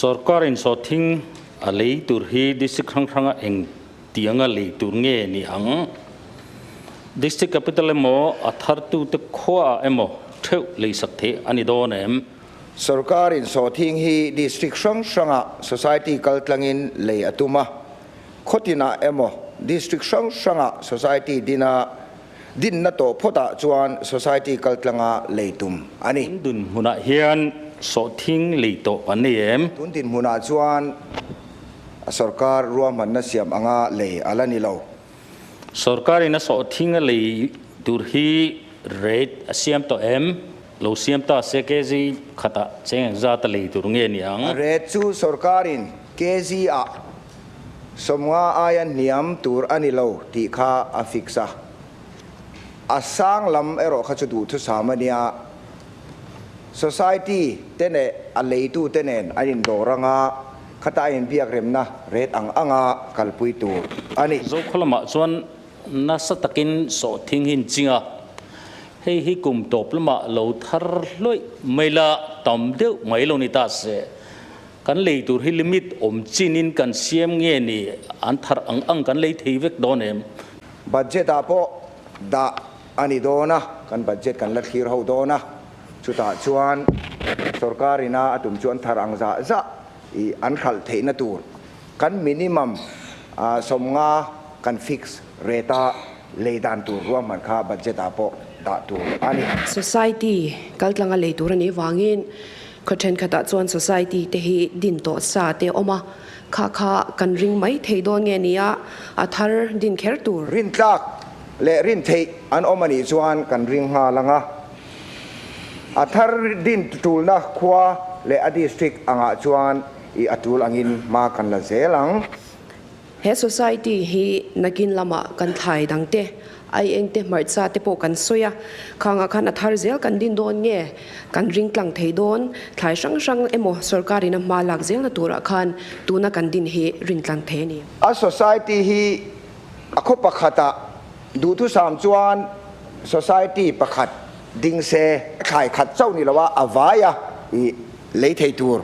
Sorkarin sawhthing a lei tur hi district hrang hranga eng tianga lei tur nge ni ang? District capital emaw a thartute khuaah emaw theuh leisak theih a ni dawn em? Sorkarin sawhthing hi district hrang hranga society kaltlangin lei a tum a, khawtinah emaw district hrang hranga society dina dinna tawh phawtah chuan society kaltlanga lei tum a ni. Tun dinhmunah hian sawhthing lei tawh kan nei em? Tun dinhmunah chuan sorkar ruahmanna siam anga lei a la ni lo. Sorkarin a sawhthing a lei tur hi rate a siam tawh em? Lo siam ta se kg khatah cheng engzat a lei tur nge ni ang? Rate chu sorkarin kg ah 50 aia hniam tur a ni lo tih kha a fix a. A sang lam erawh kha chu duhthusam a nia. Society te leh a leitu te nen an indawr anga khata a inbiak remna rate ang anga kalpui tur a ni. Zokhaw lamah chuan Nasa takin sawhthing hi an ching a, hei hi kum tawp lamah lo thar hlawih mai la tam deuh mai lo ni ta se. Kan lei tur hi limit awm chinin kan siam nge ni an thar ang ang kan lei thei vek dawn em? Budget ah pawh dah a ni dawn a, kan budget kan la thlir ho dawn a, chutah chuan sorkar ina a tum chu an thar ang zah zah i an hralh theihna tur Kan minimum 50 kan fix rate a lei dan tur ruahman kha budget ah pawh dah tur a ni. Society kaltlanga lei tur a nih vangin khaw thenkhatah chuan society te hi din tawh sa te a awm a, kha kha kan ring mai thei dawn nge nia a thar din kher tur. Rintlak leh rin theih an awm a nih chuan kan ring nghal ang a, a thar din tulna khua leh a district angah chuan I a tul angin hma kan la zel ang. He society hi nakin lamah kan thlai dang te, ai eng te, hmarcha te pawh kan sawi a, khangah khan a thar zel kan din dawn nge, kan ring tlang thei dawn, thlai hrang hrang emaw sorkarin a hma lak zelna turah khan tuna kan din hi rin tlang thei a ni. A society hi a khaw pakhatah duhthusam chuan society pakhat ding se, thlai khat chauh ni loa a vaia i lei thei tur.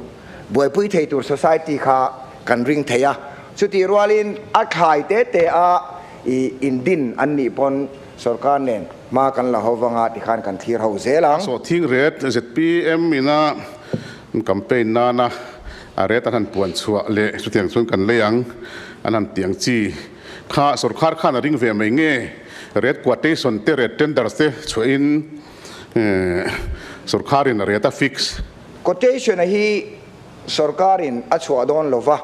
Buaipui thei tur society kha kan ring thei a, chutih rualin a thlai te te a i indin an nih pawn sorkar nen hma kan la ho vanga tikhan kan thlir ho zel ang. Sawhthing ret zpm ina campaign nana a ret an han puan chhuah leh chutiang chuan kan lei ang an han tih ang chi kha sorkar khan a ring ve mai nge ret quotation te ret tenders te chhuahin sorkarin a ret a fix. Quotation-a hi sorkarin a chhuah dawn lo va,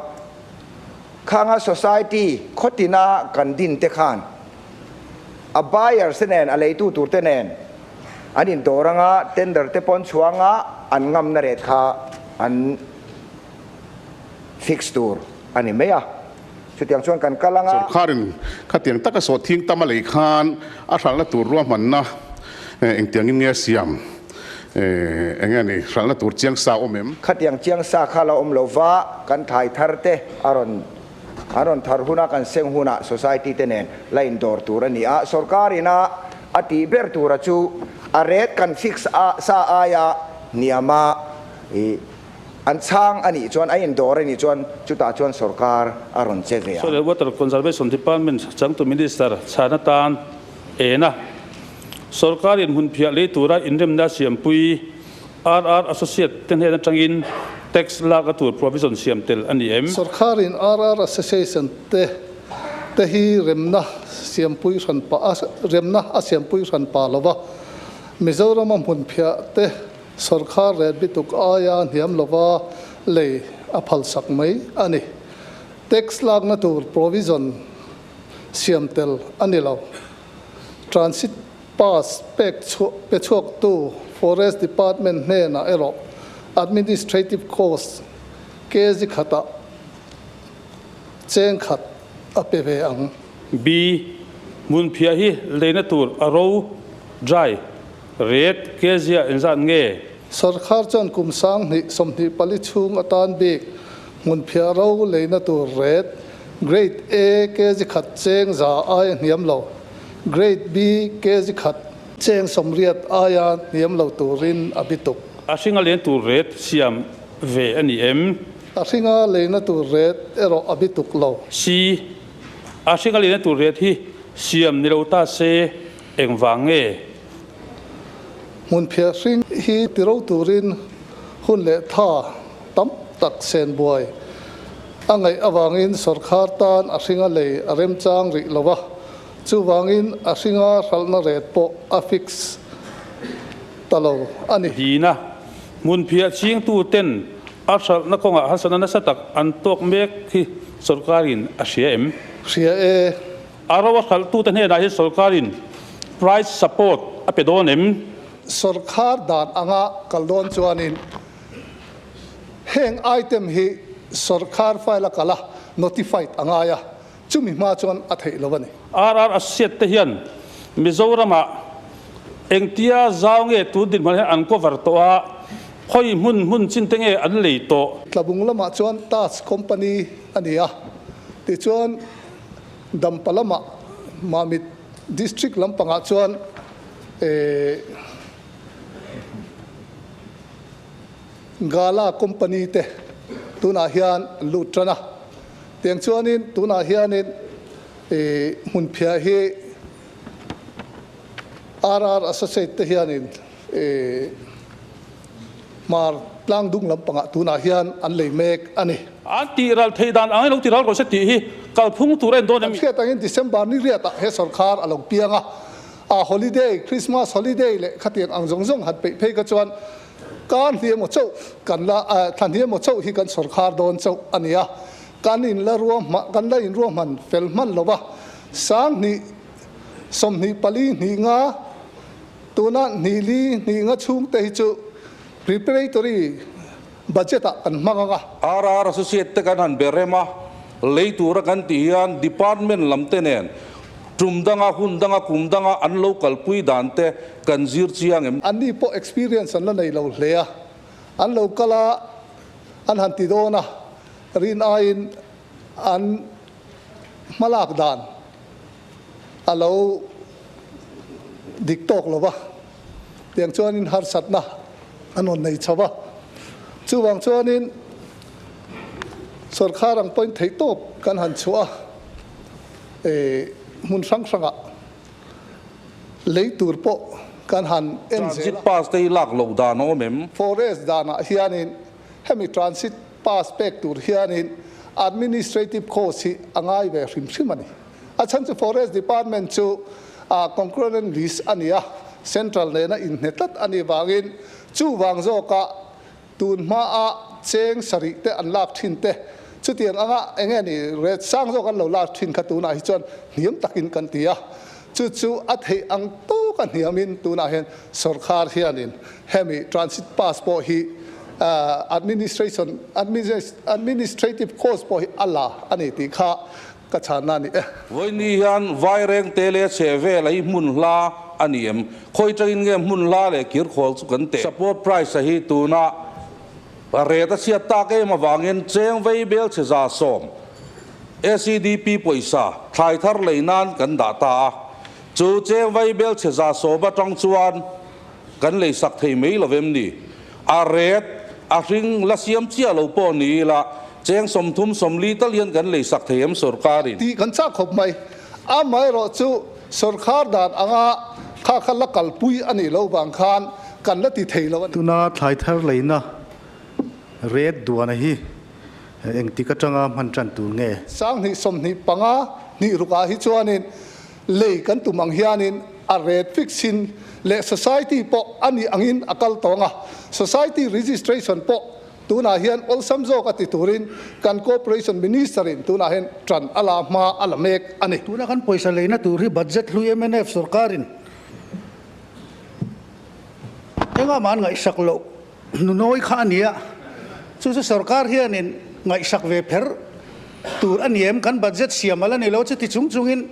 khanga society khawtina kan din te khan a buyers te nen, a leitu tur te nen an indawr anga, tender te pawn chhuanga an ngamna ret kha an fix tur a ni mai a. Chutiang chuan kan kal anga. Sorkarin khatiang taka sawhthing tam a lei khan a hralhna tur ruahmanna engtiangin nge a siam? Enge ni hralhna tur chiang sa awm em? Khatiang chiang sa kha la awm lo va, kan thlai thar te a rawn an rawn thar huna kan seng hunah society te nen la indawr tur a ni a, sorkarin a a tih ber tura chu a rate kan fix a sa aia hniama i an chhang a nih chuan a indawr a nih chuan chutah chuan sorkar a rawn che ve ang. Soil and Water Conservation Department changtu Minister chhana tan ena Sorkarin hmunphiah lei tura inremna siampui RR Associate te hnen atangin tax lak a tur provision siam tel a ni em? Sorkarin RR Association te te hi remna siampui hranpa a remna a siampui hranpa lova, Mizorama hmunphiah te sorkar ret bituk aia hniam lova lei a phalsak mai a ni. Tax lakna tur provision siam tel a ni lo. Transit Pass pek chhuah pe chhuaktu Forest Department hnenah erawh Administrative Cost kg khatah cheng khat a pe ve ang. B. Hmunphiah hi leina tur a ro, dry, ret, kg-ah engzat nge? Sarkhar chuan kum 2024 chhung atan bik hmunphiah ro leina tur ret, Grade A kg khat cheng za aia hniam lo, Grade B kg khat cheng 80 aia hniam lo turin a bituk. A hringa len tur ret siam ve a ni em? A hringa leina tur ret erawh a bituk lo. C. A hringa leina tur ret hi siam ni lo ta se engvang nge? Hmunphiah hring hi tiro turin hun leh tha tam tak sen buai a ngaih avangin sawrkhar tan a hringa lei a remchang rih lo va, chuvangin a hringa hralhna ret pawh a fix ta lo a ni. Dina hmunphiah chingtuten a hralhna kawngah harsatna nasa tak an tawk mek hi sawrkarin a hria em? Hria e. A ro a hralhtute hnenah hian sawrkarin price support a pe dawn em? Sawrkar dan anga kal dawn chuanin heng item hi sawrkar file a kal a, notified a ngai a, chumi hma chuan a theih lo a ni. RR Associate te hian Mizoramah engtia zau nge tun dinhmun hian an cover tawh a, khawi hmun hmun chin te nge an lei tawh? Tlabung lamah chuan Taj Company a ni a, tichuan Dampa lamah Mamit District lampangah chuan Gala Company te tunah hian an lut tan a, tiang chuanin tunah hianin hmunphiah hi RR Associate te hianin Hmar tlang dung lampangah tunah hian an lei mek a ni. An tih ral theih dan ang in lo ti ral rawh se tih hi kalphung tur a en dawn em? Kan hriat angin December ni riatah he sawrkhar a lo piang a, a holiday, Christmas holiday leh khatiang ang zawng zawng han peih phei kha chuan kar hnih emaw chauh kan la, thla hnih emaw chauh hi kan sawrkhar dawn chauh a ni a, kan in la ruahman, kan la in ruahman fel hman lo va, 2024 hnih nga Tuna hnih li hnih nga chhungte hi chu preparatory budget ah kan hmang ang a. RR Associate te kan han be rem a, lei tura kan tih hian department lam te nen tum danga, hun danga, kum danga an lo kalpui dan te kan zir chiang em? Anni pawh experience an la nei lo hle a, an lo kal a, an han ti dawn a, rin aiin an hmalak dan a lo dik tawk lo va, tiang chuanin harsatna an rawn nei chho va. Chuvang chuanin sawrkhar ang pawhin theih tawp kan han chhuah a, hmun hrang hrangah lei tur pawh kan han en zel a. Transit pass te hi lak loh dan a awm em? Forest danah hianin hemi transit pass pek tur hianin administrative cost hi a ngai ve hrim hrim a ni. A chhan chu Forest Department chu concurrent list a ni a, Central nena inhne tlat a nih vangin chuvang zawka tun hmaa cheng sarih te an lak thin te chutiang anga eng nge ni rate sang zawk an lo lak thin kha tunah hi chuan hniam takin kan ti a, chu chu a theih ang tawka hniamin tunah hian sawrkhar hianin hemi transit pass pawh hi administration administrative cost pawh hi a la a ni tih kha Ka chhanna a ni e. Vawiini hian Vaireng te leh chhe vel a hi hmun hla a ni em? Khawi tangin nge hmun hla leh kir khawl chu kan teh? Support price a hi tuna rate a chhiat tak em avangin cheng vei bel chhe 110 SEDP pawisa thlai thar lei nan kan dah ta a. Chu cheng vei bel chhe 110 atang chuan kan lei sak thei mai lo em ni? A ret, a hring, la siam chiah lo pawh ni ila, cheng 30 40 tal hian kan lei sak thei em sawrkarin? Tih kan chak khawp mai. Amaherawh chu sawrkhar dan anga kha kha la kalpui a nih loh vang khan kan la ti thei lo a ni. Tuna thlai thar leina ret duana hi engtik atanga hman tan tur nge? 2025 hnih rukah hi chuanin Lei kan tum ang hianin a rate fix in leh society pawh a nih angin a kal tawng a, society registration pawh tunah hian awlsam zawk a ti turin kan Cooperation Minister in tunah hian tan a la hma a la mek a ni. Tuna kan pawisa leina tur hi budget hlui mnf sorkarin engah mah an ngaihsak loh nunawi kha a ni a, chu chu sorkar hianin ngaihsak ve pher tur a ni em? Kan budget siam ala ni lo, chuti chung chungin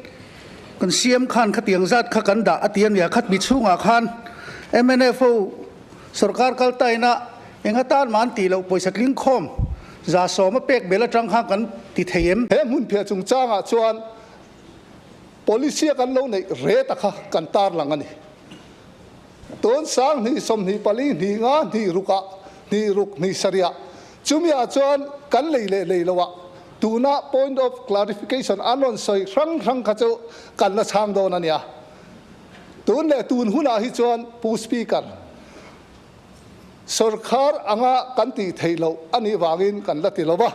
kan siam khan khatiang zat kha kan dah a ti a nia, khatmi chhungah khan mnf ho sorkar kal taina eng atan mah an tih loh pawisa tling khawm 110 a pek bel atang khan kan ti thei em? He hmunphiah chungchangah chuan policy a kan lo neih reta kha kan tarlang a ni. Tun 2024 hnih nga hnih rukah hnih ruk hnih sarihah Chumi ah chuan kan lei leh lei lo ah tuna point of clarification an rawn sawi hrang hrang kha chu kan la chhang dawn a nia. Tun leh tun hunah hi chuan Pu Speaker, Sorkar anga kan tih theih loh a nih vangin kan la ti lo va.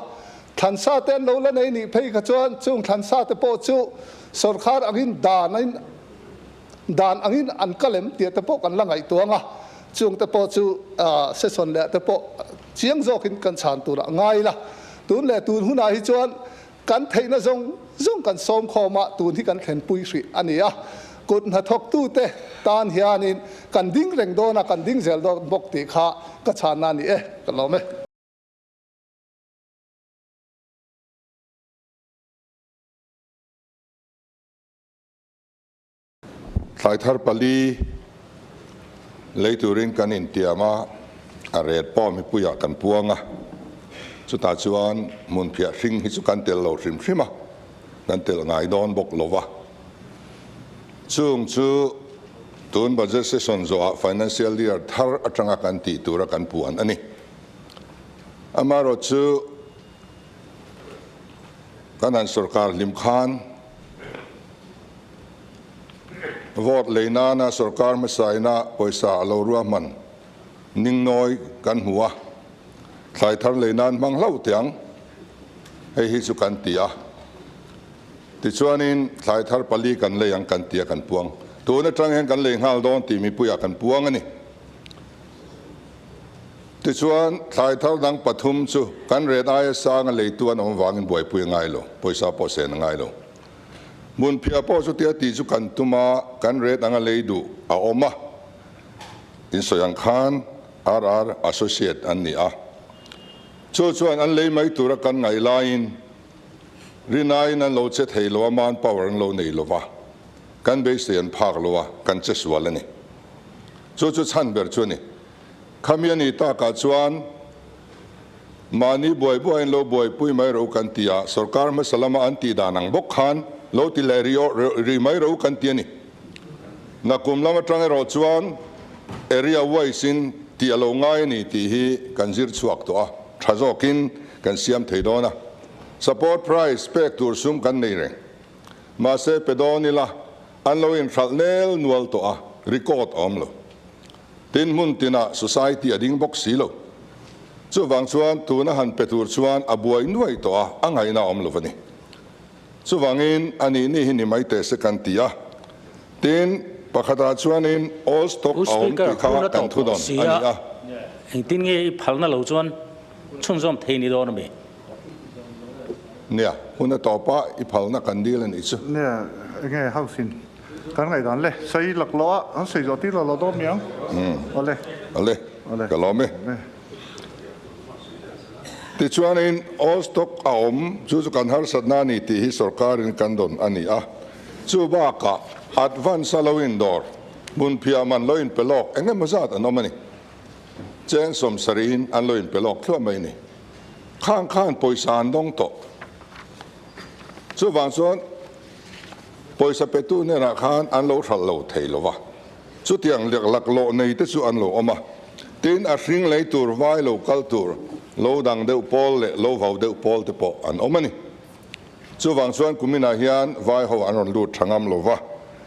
Thlansa te an lo la nei nih phei kha chuan chung thlansa te pawh chu sorkar angin dan in dan angin an kal em tih te pawh kan la ngaihtuang a. Chung te pawh chu session leh te pawh chiang zawkin kan chhan turah ngai ila. Tun leh tun hunah hi chuan Kan theihna zawng zawng kan sawm khawm a, tun hi kan thlenpui hrih a ni a. Kut hnathawktute tan hianin kan ding reng dawn a, kan ding zel dawn bawk tih kha ka chhanna a ni e, ka lawm e. Thlai thar pali lei turin kan intiam a, a ret pawh mipuiah kan puang a, chutah chuan hmunphiah hring hi chu kan tel lo hrim hrim a, kan tel ngai dawn bawk lo va. Chung chu tun budget session zawhah financial year thar atanga kan tih tura kan puan a ni. Amaherawhchu kan han sorkar hlim khan, Vote lei nana sorkar hmasaina pawisa a lo ruahman ningnawi kan hmu a, thlai thar lei nan hmang hlauh teh ang, hei hi chu kan ti a. Tichuanin thlai thar pali kan lei ang kan ti a kan puang. Tun atang hian kan lei nghal dawn tih mipuiah kan puang a ni. Tichuan thlai thar dang pathum chu kan ret aia sanga leitu an awm vangin buaipui a ngai lo, pawisa pawh sen a ngai lo. Hmunphiah pawh chutia tih chu kan tum a, kan ret anga lei duh a awm a, insawi ang khan RR Associate an ni a. Chu chuan an lei mai tura kan ngaih laiin rinaiin an lo che thei lo a, man power an lo nei lo va, kan beisei an phak lo a, kan che sual a ni. Chu chu chhan ber chu a ni. Khami a nih takah chuan mahni buai buaiin lo buaipui mai ro kan ti a, sorkar hmasa lama an tih dan ang bawk khan lo ti leh rih mai ro kan ti a ni. Nakum lam atang erawh chuan area wise in tih a lo ngai a ni tih hi kan zir chhuak tawh a, tha zawkin kan siam thei dawn a. Support price pek tur sum kan nei reng. Mahse pe dawn ila an lo inhralh nel nual tawh a, record a awm lo. Tin hmun tinah society a ding bawk si lo. Chuvang chuan tuna han pe tur chuan a buai nuai tawh a, a ngaihna a awm lo a ni. Chuvangin a nih ni hi ni mai teh se kan ti a. Tin, pakhatah chuanin all stock Pu a awm Speaker, tih kha hun a kan tawp thu tawh dawn si a a, ni a. Engtin nge i phalna lo chuan chhunzawm thei ni dawn a mi? Nia, hun a tawp a, i phalna kan dil a nih chu. Nia, enge house in Kan ngaihdan le, sawi lak lo a, an sawi zawh tir lo lo dawn mi ang. Awle. Awle, ka lawm e. Tichuanin all stock a awm, chu chu kan harsatna a ni tih hi sorkarin kan dawn a ni a. Chu bakah advance a lo indawr, hmunphiah man lo inpe lawk eng emaw zat an awm a ni. Cheng sawmsarihin an lo inpe lawk thluah mai a ni. Khang khan pawisa an dawng tawh. Chuvang chuan pawisa petu hnenah khan an lo hralh lo thei lo va, chutiang lek laklawh nei te chu an lo awm a, tin a hring lei tur vai lo kal tur lo dang deuh pawl leh lo vau deuh pawl te pawh an awm a ni. Chuvang chuan kuminah hian vai ho an rawn lut tha ngam lo va,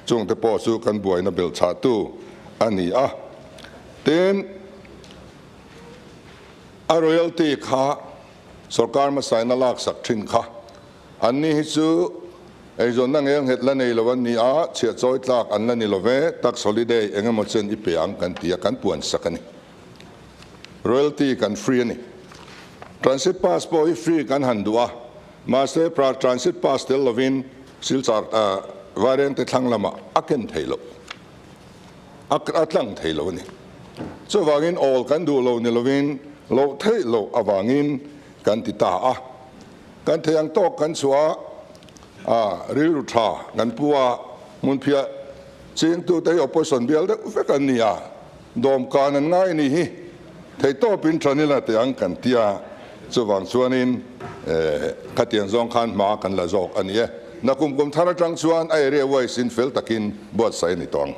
chung te pawh chu kan buaina belchhahtu a ni a, tin a royalty kha Sorkar hmasain a laksak thin kha. Anni hi chu eizawnna ngelnghet la nei lo an ni a, chhiah chawi tlak an la ni lo ve, tax holiday eng emaw chen i pe ang kan ti a, kan puan sak a ni. Royalty kan free a ni. Transit pass pawh hi free kan han duh a, mahse pra transit pass tel lovin Silchar Vairengte thlang lamah a ken thei loh, a tlang thei lo a ni. Chuvangin awl kan duh lo ni lovin loh theih loh avangin kan ti ta a. Kan thei ang tawk kan chhuah a, rilru tha kan pu a, hmunphiah chingtute hi opposition bial deuh vek an ni a, dawmkan an ngai ni hi theihtawpin than ila teh ang kan ti a, chuvang chuanin khatiang zawng khan hma kan la zawk a ni e. Nakum kum thar atang chuan a area wise in fel takin buatsaih a ni tawh ang.